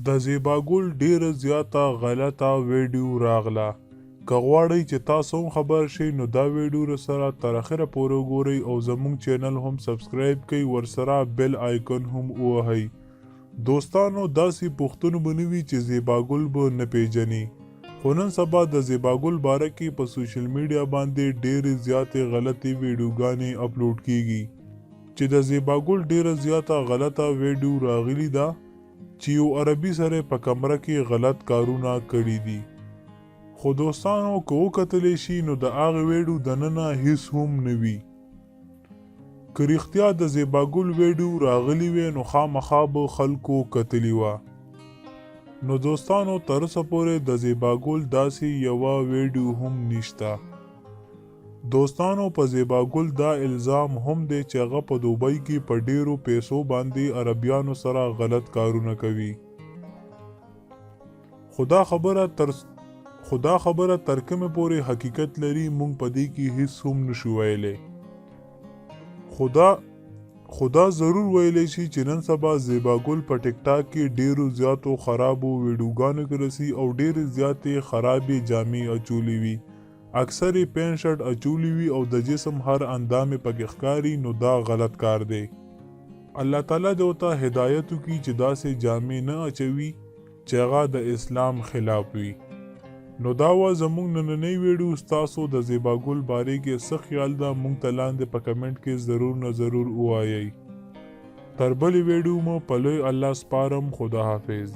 د زیبا ګل ډیره زیاته غلطه ویډیو راغله که غواړئ چې تاسو هم خبر شئ نو دا ویډیو رسره تر اخره پورې وګورئ او زمونږ چینل هم سبسکرایب کړئ ورسره بیل آیکن هم ووهئ دوستانو داسې پښتون به نه وي چې زیبا ګل به نه پیژني خو نن سبا د زیبا ګل باره کې په سوشل میډیا باندې ډیرې زیاتې غلطې ویډیوګانې اپلوډ کیږي چې د زیبا ګل ډیره زیاته غلطه ویډیو راغلي ده چې یو عربي سره په کمره کې غلط کارونه کړي دي خو دوستانو که وکتل شي نو د هغې ویډیو دننه هیڅ هم نه وي. که رښتیا د زیبا ګل ویډیو راغلي وی نو خامخا به خلکو کتلي وه. نو دوستانو تر اوسه پورې د زیبا ګل داسې یوه ویډیو هم نشته. دوستانو په زیبا ګل دا الزام هم دی چې هغه په دوبۍ کې په ډیرو پیسو باندې عربیانو سره غلط کارونه کوي. خو دا خبره تر خو دا خبره تر کومې پورې حقیقت لري مونږ په دې کې هیڅ هم نشو ویلی. خو دا خو دا ضرور ویلی شي چې نن سبا زیبا ګل په ټیک ټاک کې ډیرو زیاتو خرابو ویډیوګانو کې رسي او ډیرې زیاتې خرابې جامې اچولې وي. اکثر یې پینټ شرټ اچولي وي او د جسم هر اندام یې پکې ښکاري نو دا غلط کار دی. الله تعالی دې ورته هدایت وکړي چې داسې جامې نه اچوي چې هغه د اسلام خلاف وي. نو دا وه زموږ نننۍ ویډیو ستاسو د زیبا ګل بارې کې څه خیال ده موږ ته لاندې په کمنټ کې ضرور نه ضرور ووایئ. تر بلې ویډیو مو په لوی الله سپارم خدا حافظ.